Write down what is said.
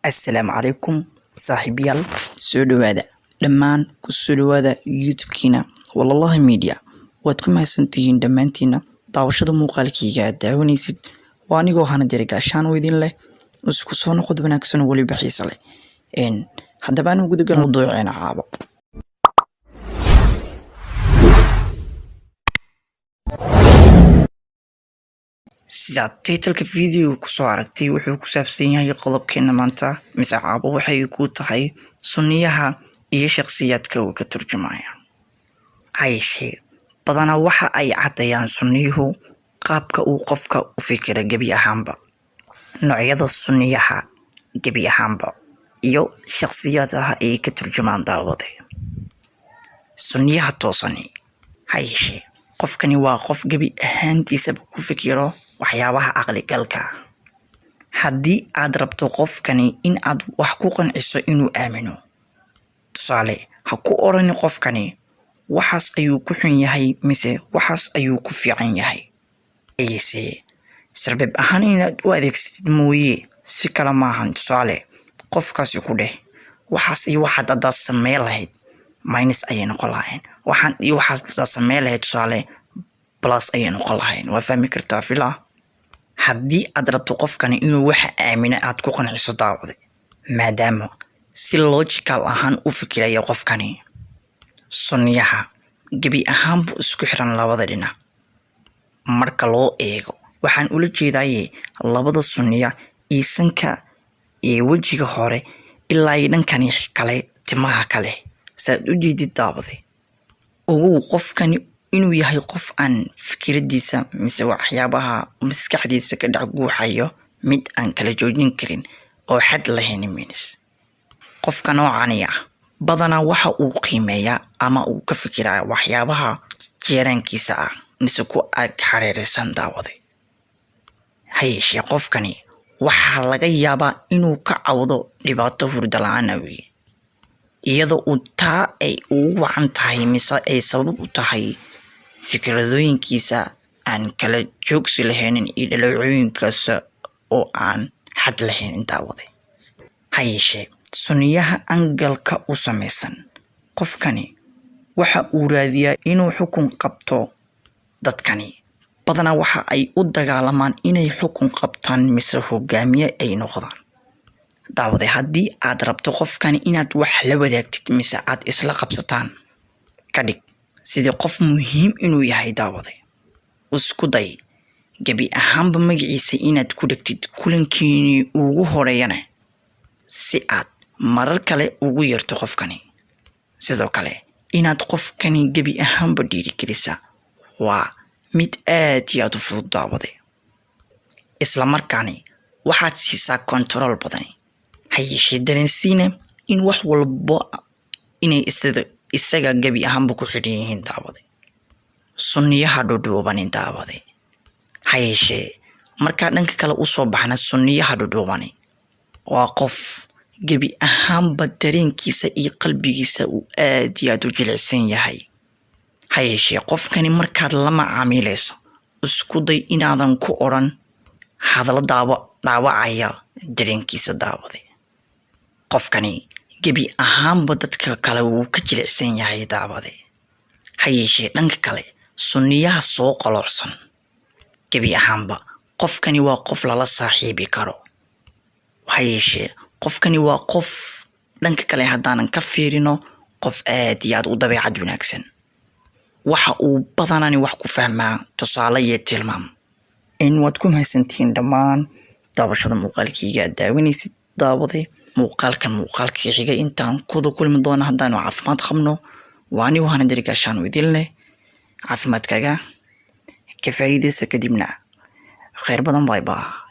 Assalaamu calaykum saaxiibayaal, soo dhawaada dhammaan, ku soo dhawaada YouTube-kiina Walaalaha Media. Waad ku mahadsantihiin dhammaantiina daawashada muuqaalkayga aad daawanaysid. Waa anigoo hana jira gaashaan oo idin leh isku soo noqod wanaagsan oo weliba xiise leh. Haddaba aan gudagal mawduuceena caabo. Sidaad title-ka video kusoo aragtay, wuxuu ku saabsan yahay qodobkeena maanta mise caabo waxay ku tahay sunniyaha iyo shakhsiyaadka uu ka turjumaya. Hayeshee badanaa waxa ay caddayaan sunniyuhu qaabka uu qofka u fikira gebi ahaanba, noocyada sunniyaha gebi ahaanba iyo shakhsiyadaha ay ka turjumaan. Daawade, sunniyaha toosani, ha yeeshee qofkani waa qof gebi ahaantiisaba ku fikiro waxyaabaha caqligalka. Haddii aad rabto qofkani in aad wax ku qanciso inuu aamino, tusaale, ha ku orani qofkani waxaas ayuu ku xun yahay mise waxaas ayuu ku fiican yahay. Ayse sarbeeb ahaan inaad u adeegsatid mooye, si kale maahan. Tusaale, qofkaasi ku dheh: waxaas iyo waxaad haddaad samey lahayd, minus ayay noqon lahayn. Waxaan iyo waxaas haddaad samey lahayd, tusaale, plus ayay noqon lahayn. Waa fahmi kartaa fila. Haddii aad rabto qofkani inuu waxa aamino aad ku qanciso, daawade, maadaama si logical ahaan u fikiraya qofkani, sunniyaha gebi ahaanbu isku xiran labada dhinac marka loo eego. Waxaan ula jeedaaye labada sunniya iyo sanka iyo wejiga hore ilaa iyo dhankani kale timaha kale saad u jeedid. Daawade, ogow qofkani inuu yahay qof aan fikiradiisa mise waxyaabaha maskaxdiisa ka dhex guuxayo mid aan kala joojin karin oo xad lahayn. Means qofka noocani ah badanaa waxa uu qiimeeyaa ama uu ka fikiraa waxyaabaha jeeraankiisa ah mise ku ag xareeraysan. Daawade, ha yeeshee qofkani waxaa laga yaabaa inuu ka cawdo dhibaato hurdo la-aan awgeed, iyadoo uu taa ay ugu wacan tahay mise ay sabab u tahay fikradooyinkiisa aan kala joogsi lahaynin iyo dhaleecooyinkaasa oo aan xad lahayn. Daawade, ha yeeshee sunniyaha angle-ka u samaysan, qofkani waxa uu raadiyaa inuu xukun qabto. Dadkani badanaa waxa ay u dagaalamaan inay xukun qabtaan mise hogaamiye ay noqdaan. Daawade, haddii aad rabto qofkani inaad wax la wadaagtid mise aad isla qabsataan, ka dhig sidii qof muhiim inuu yahay. Daawade, isku day gebi ahaanba magaciisa inaad ku dhegtid kulankiinii ugu horeeyana, si aad marar kale ugu yeerto qofkani. Sidoo kale inaad qofkani gebi ahaanba dhiirigelisa waa mid aad iyo aad u fudud. Daawade, isla markaani waxaad siisaa control badan. Ha yeeshee dareensiina in wax walbo inay isaga gebi ahaanba ku xidhan yihiin. Daawade, sunniyaha dhudhuubani, daawade, ha yeeshee markaa dhanka kale usoo baxna, sunniyaha dhudhuubani waa qof gebi ahaanba dareenkiisa iyo qalbigiisa uu aad iyo aad u jilicsan yahay. Ha yeeshee qofkani markaad la macaamiilayso, isku day inaadan ku odhan hadallo dhaawacaya dareenkiisa. Daawade, qofkani gebi ahaanba dadka kale wuu ka jilicsan yahay. Daawade, ha yeeshee dhanka kale sunniyaha soo qoloocsan, gebi ahaanba qofkani waa qof lala saaxiibi karo. Ha yeeshee qofkani waa qof dhanka kale haddaanan ka fiirino, qof aad iyo aad u dabeecad wanaagsan. Waxa uu badanani wax ku fahmaa tusaale iyo tilmaam. In waad ku mahadsantihiin dhammaan daawashada muuqaalkayga aad daawanaysid. Daawade, muuqaalkan muuqaalkii xigay intaan kuda kulmi doono, haddaanu caafimaad qabno, waa anigu hana darigaashaan idin leh caafimaadkaaga ka faa'iidaysa, kadibna khayr badan. Bye bye.